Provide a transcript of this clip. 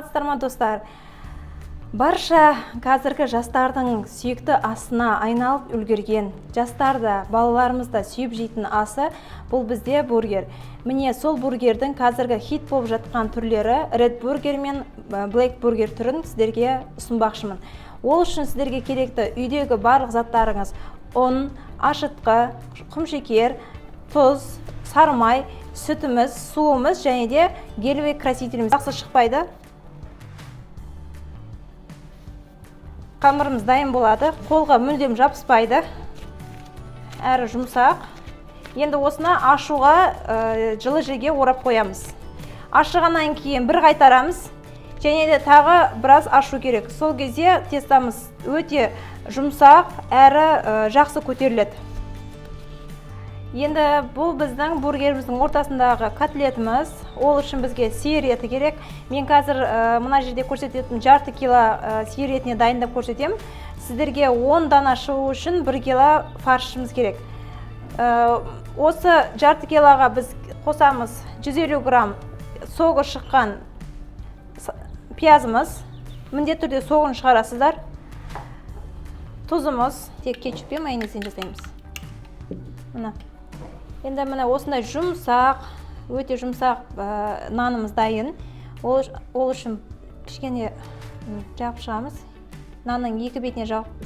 Саламатсыздар ма, достар? Барша қазіргі жастардың сүйікті асына айналып үлгерген, жастар да, балаларымыз да сүйіп жейтін асы бұл бізде бургер. Міне, сол бургердің қазіргі хит болып жатқан түрлері Red Burger мен Black Burger түрін сіздерге ұсынбақшымын. Ол үшін сіздерге керекті үйдегі барлық заттарыңыз: ұн, ашытқы, құмшекер, тұз, сары май, сүтіміз, суымыз және де гелевый красителіміз. Жақсы шықпайды. Қамырымыз дайын болады, қолға мүлдем жабыспайды, әрі жұмсақ. Енді осыны ашуға жылы жерге орап қоямыз. Ашығаннан кейін бір қайтарамыз және де тағы біраз ашу керек. Сол кезде тестамыз өте жұмсақ әрі жақсы көтеріледі. Енді бұл біздің бургеріміздің ортасындағы котлетіміз. Ол үшін бізге сиыр еті керек. Мен қазір мына жерде көрсететін жарты кило сиыр етіне дайындап көрсетемін. Сіздерге 10 дана шығу үшін 1 кило фаршымыз керек. Осы жарты килоға біз қосамыз 150 грамм согы шыққан пиязымыз. Міндетті түрде согын шығарасыздар. Тұзымыз, тек кетчуп пен майонезден жасаймыз. Мына. Енді міне, осындай жұмсақ, өте жұмсақ нанымыз дайын. Ол үшін кішкене жағып шығамыз. Нанның екі бетіне жағып.